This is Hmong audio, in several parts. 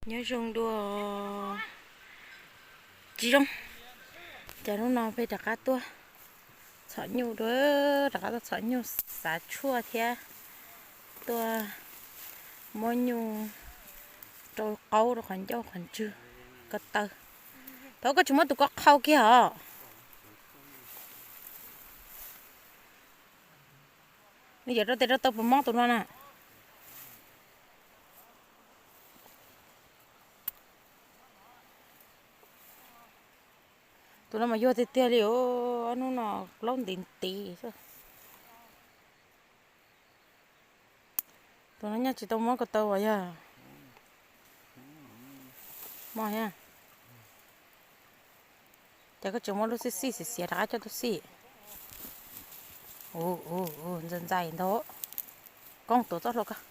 Nyob zoo dua tsis zoo, ces hnub no peb rov qab tuaj txhom nyuj dua, rov qab tuaj txhom nyuj xav tshuaj thiab tuaj muab nyuj rau qaub rau qhov ncauj qhov ntswg ko taw. Thaum koj tsis muab tus ko qhau kiag os. Nws yuav rau tes rau taw puas mob tus no na. Tus no mas yuag tiag tiag li os, hnub no plaub ntev ntev xwb. Tus no nyaj tsis tau mob ko taw as yog. Mob thiab. Ces koj tseem muab lub xij xij xiav xiav rov qab coj tuaj xij. Ntxais ntxais ntag. Koob tuav txoj hlua koj.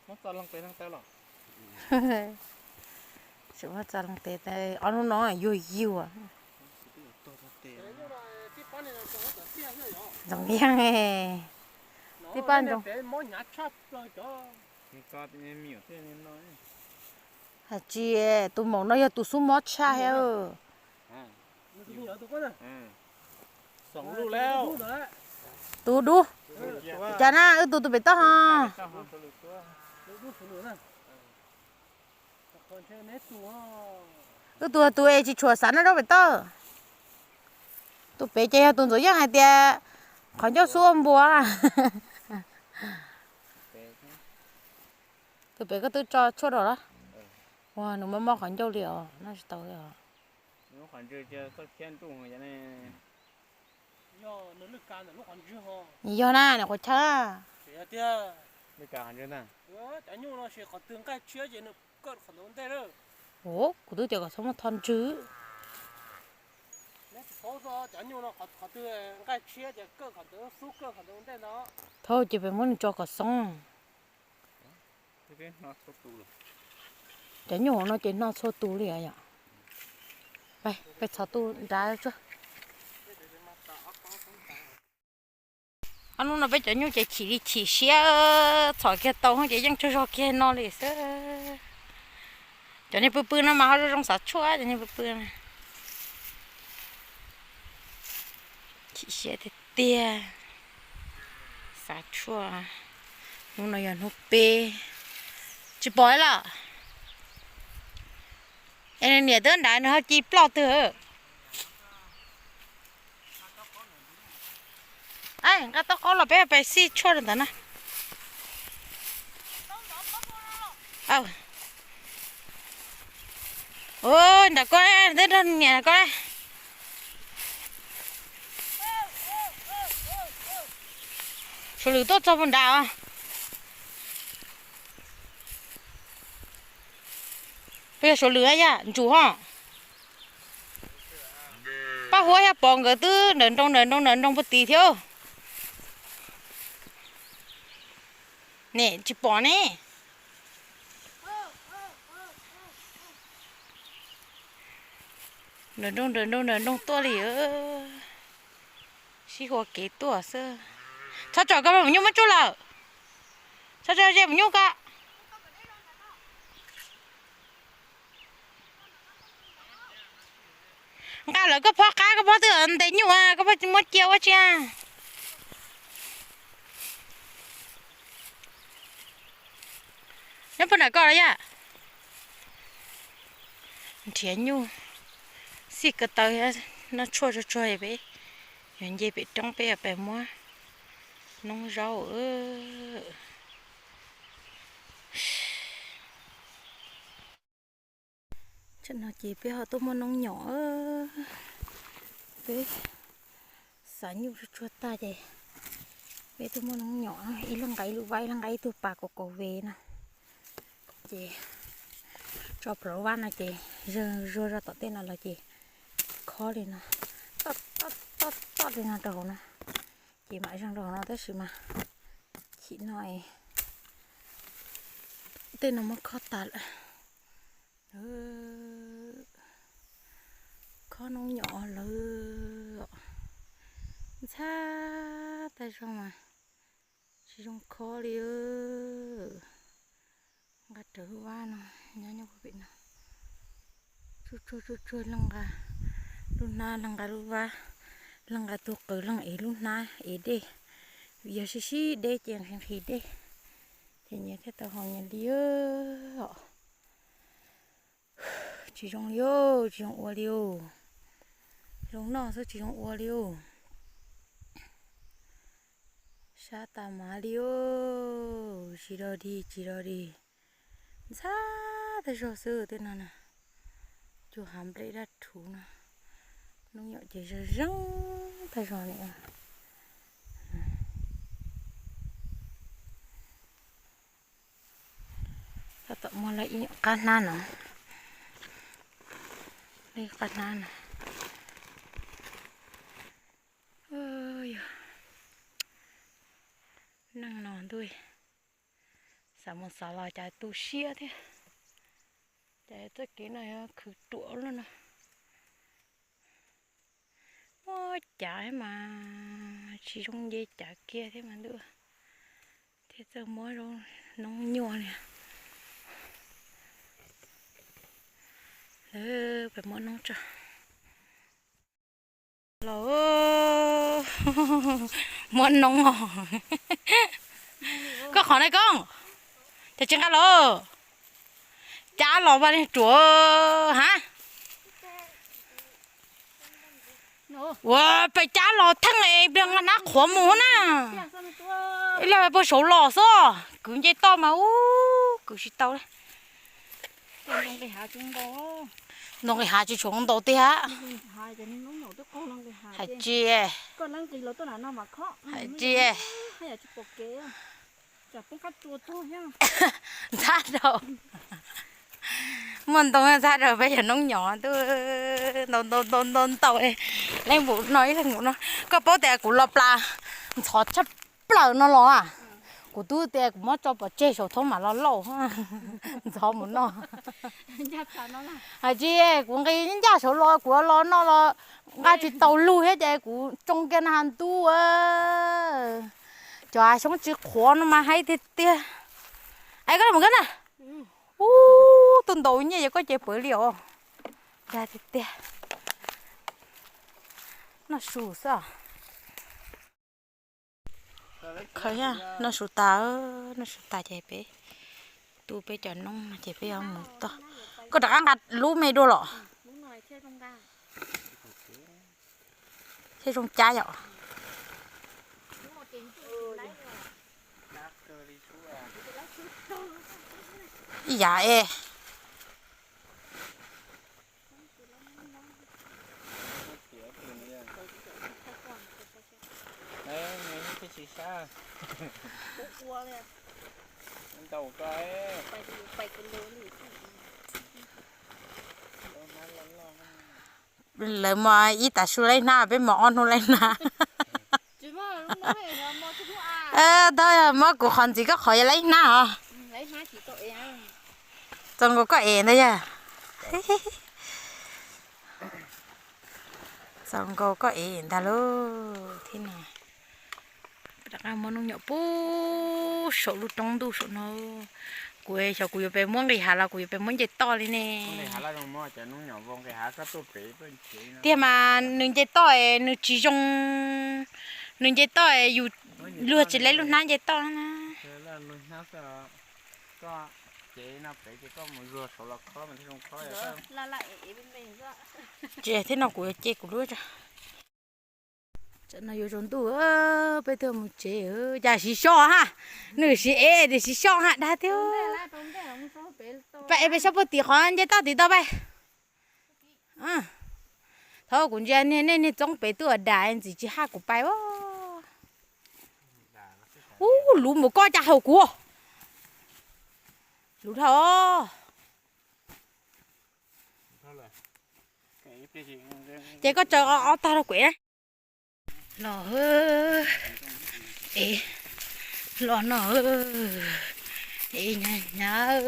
Muab txo loo tes, tseem muab txo loo tes, ob hnub no yuag yug. Ntxoov yeej, tib pab ntsoov. Hais tsis, tus maum no yog tus xub mob tshaj thiab. Tus dub, cas na wb tus tus pem toj ho. Wb tus tus es tsis tshua xav noj zaub pem toj. Tus pem ces yog tus ntxuav yeej hais tias qhov ncauj xub ua npua. Tus pem koj twb tso tshuaj rau los? Ua nws mob mob qhov ncauj li os, noj tsis tau li os. Yog na, nws qhuav chaw. Ua, kuv twb tias kom txhob muab tho ntswg. Thaum ces peb muab nws tso kom xoob. Cov nyuj hauv no ces noj txhua tus li os yom. Peb txhom tus nrad tsuag. Ob hnub no peb cov nyuj ces chim li chim siab, txhom kiag tau ces yeej tsaug zog kiag no li xwb. Cov niag pw pw no mas ho zoo zoo xav tshuaj, cov niag pw pw no. Chim siab tiag tiag. Xav tshuaj. Hnub no yog hnub peb. Tsis pom los? Es nws niam twb nrad nws ho ci ploj twg. Nqa tau qaub los peb pais xij tshuaj rau ntawd na. Ua nram ko, twb nrog niam ko. Suav lwm tuaj txog puag nrad os. Puas yog suav lwm yaj ntsum ho? Paj huab yaj pom nkawd twb nrawm nroos nrawm nroos nrawm nroos puag tid thiab. Ne tsis pom ne. Nrawm nroos nrawm nroos nrawm nroos tuaj li. Sib hua kev tuaj xwb. Txhob tso koj, mus nyuj muab tsuj lawm. Txhob tso ze mus nyuj ko. Nqa lawm koj phob qab, koj phob twb ntes nyuj, koj phob muab cia ua tsi. Nyob puag nram ko los yaj. Nrhiav nyuj, xij ko taw, noj tshuaj tsuag tsuag peb yuav nce pem roob peb yuav pem muab noob zaub. Tsam no ces peb ho tuaj muaj noob nyom. Peb xav nyuj tsuag tsuag tag ces peb tuaj muaj noob nyom, ib leeg nqa ib lub vab, ib leeg nqa ib tug pas kaus kaus ve no. Ces tso plhuav vab no ces zeeg zuag zog tom tej no los ces khob li no, toj toj toj li no rau hauv no. Ces mam zeeg rau hauv no tab sis mas chim no es Tej no muab khob tas lawm. Khob noob nyom lawm. Ntxhab tag zog mas tsis zoo khob li. Nqa rawv lub vab no, nyob nyob pem no. Tsuag tsuag tsuag tsuag leej nqa lub hnab, leej nqa lub vab, leej nqa tus qws, leej ev lub hnab ev dej. Vim yog sib sib deb ces nqhis nqhis dej, ces nyias thiaj tau haus nyias li os. Tsis zoo li os, tsis zoo ua li os. Zoo noj xwb tsis zoo ua li os. Sab tas mav li os, tsis dog dig tsis dog dig. Ntxhab tag zog xwb tej no na. Cua hav nplej daj rhuv no. Noob nyom ces zoo zoo tag zog li. Tab tom muaj lawm ib nyuam qab hnab no. Lawm qab hnab no. Neej no ntuj, xav mus xav los cas tu siab thiab. Cas txoj kev no yuav khwv ruam luaj no. Muab cav mas tsis zoo nce cav kiag thiab mas ntuj. Thiaj txawj muab noob nyuaj li. Lawv pais muab noob tso. Los muab noob os. Koj qhov na koj, cas tsis nqa los? Cab los vaj li ruam ha. Ua pes cab los theej es pliag nqa hnab qhuav mus na. Ib leeg puag saud los xwb, kwv nce toj mas ub kwv tsis tau li. Ntoo nqis hav tsis tshuav ntau tiag. Hais tsis, hais tsis. Ntxhab rau, muaj ntoo ntxhab rau peb cov noob nyom ntuj, ntau ntau ntau ntau ntau. Leej npaum no ib leeg npaum no, koj paub tias kuv los plas ntxhov tshaj plaws no los a. Kuv twb tias kuv muab tso pov tseg saum thoob mam los lauj, ntxhov mus noj. Hais tsis, kuv nqis ncaj saud los kuv los noj los nqa tsis tau lug thiab ces kuv tsoo kiag na has ntuj. Cov hav xyoob tsis qhuav no mas haib tiag tiag. Ai koj mus koj na. Ub, tuaj ntaus nyiaj yog koj ces pawv li os. Dag tiag tiag. Noj su xwb os. Khaws, noj su tas, noj su tas ces peb tu peb cov noob no ces peb yuav mus toj. Koj rov qab nqa lub me dua los. Thiaj zoo cab yom. Ib yam es. Lawv mos ib tag su laib hnab, peb mos ob hnub laib hnab. Tab muab kuv qhov ntxiv koj qhov yog laib hnab os. Txaus nkaus koj ev ntag yog. Txaus nkaus koj ev ntag lauj. Thiab no rov qab muab noob nyom pub saum lub roob ntuj saum no. Kuv xyov kuv yuav pes muab nqis hav los kuv yuav pes muab nce toj li ne. Tiag mas nws nce toj es nws tsis zoo, nws nce toj es yus luag tsis laib lub hnab nce toj na. Tsis thiab no kuv yuav ce kuv lub. Tam no yuav tsaus ntuj, peb tuaj mus tsev, cas siv so ha, nws siv ev tias siv so ha dag tiag. Pab ev peb sab puag tim qhov nce toj tim tau pab. Thov kuv ntsia niag nej niag txoob pem tuaj dam ntxim tsis haj kuv pais. Ub, luv npaum koj cas haum kuv. Luv dhau. Ces koj tsaws ob tag rau kuv. Los, es, los no, Es hnyav hnyav,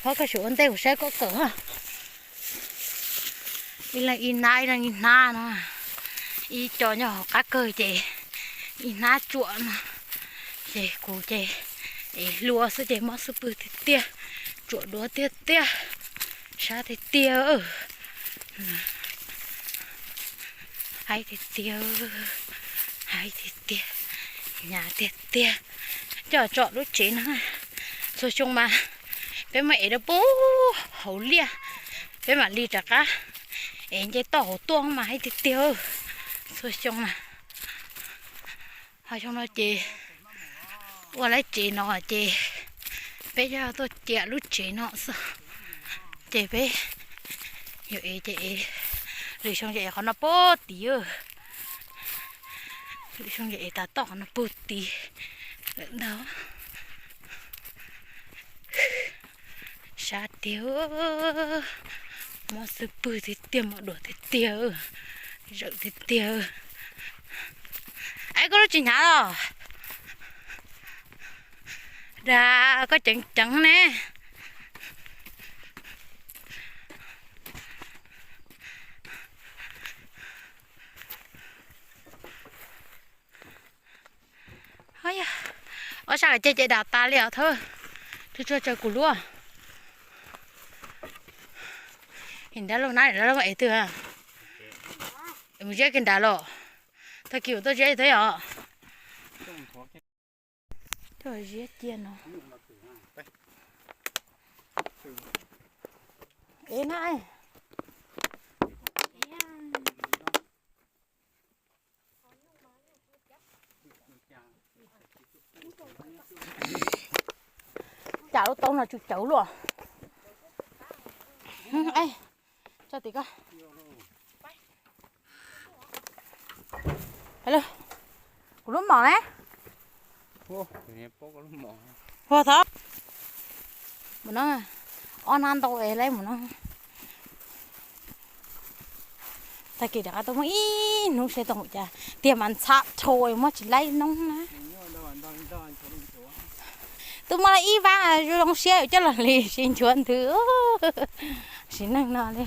phob koj sim ua ntej kuv saib koj kawm. Ib leeg ib hnab ib leeg ib hnab no, ib co nyob hauv qab kawg ces ib hnab tsuam no. Ces kuv ces es hlua xwb ces mob xub pwg tiag tiag, tsuam duav tiag tiag, sab tiag tiag. Haib tiag tiag, haib tiag tiag, hnyav tiag tiag. Coj tsom lub tsev no, txhua xyoo mas peb muab ev rau pub hauv liaj, peb mam li rov qab ev nce toj hauv tuaj mas haib tiag tiag. Txhua xyoo mas ho xyoo no ces ua lawv tsev no ces peb coj tuaj ciam lub tsev no xwb. Ces peb yuav ev ces ev, lwm xyoo ces ev qhov no puag tid, lwm xyoo ces ev tas toj qhov no puag tid lawm ntag. Sab tiag, mob xub pwg tiag tiag, mob duav tiag tiag, zawm tiag tiag. Aib, koj lub tsis hnyav los? Dag, koj ceev ceev ne. Ob sab ces dag tas li os thawb. Tsuag tsuag tsaws kuv lub. Nrad lub na, nrad lub ev twg? Mus ziab kiag nrad los. Tag kis kuv tuaj ziab thiab yom. Coj ziab cia no. Ev na. Cas lub taub no tsw cawv luaj. Tso tim ko. Kuv lub mom ne. Hu thov mus no, ob hnab ntau es lawv mus no. Tag kis rov qab tuaj muab ib hnub seb tau mus cas tiag mas ntxhab dhau muab tsis laib noob na. Twb muab ib vab zoo siab yuav coj los li siv nchuav ntws, siv neeg no li.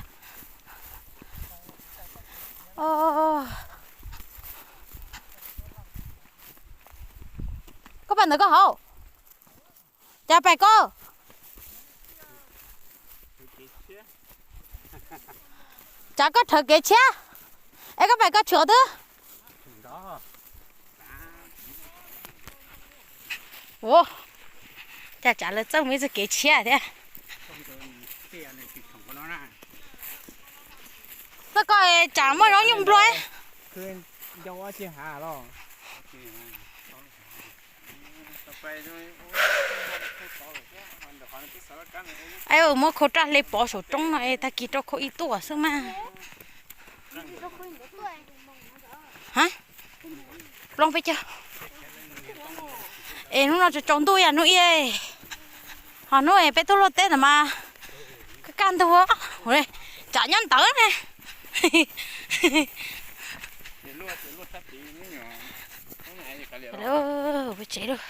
Koj pais ntawd koj hauv. Cas pais koj? Cas koj rhawv kev tshiab? Es koj pais koj tshwm twg? Ua, cas tsav lawv txawj mus ib txoj kev tshiab thiab. Koj koj tsam muaj zaub nyuj nplua. Muab khau raj hle pov saum roob no es tag kis rau khau ib tuaj xwb mas. Plooj peb caug. Es hnub no tsaus ntuj yam hnub ib, ho hnub peb tuaj luaj teb ntawd mas kaj kaj ntug, tsam nyob ntawd ne. Peb tsev lauj,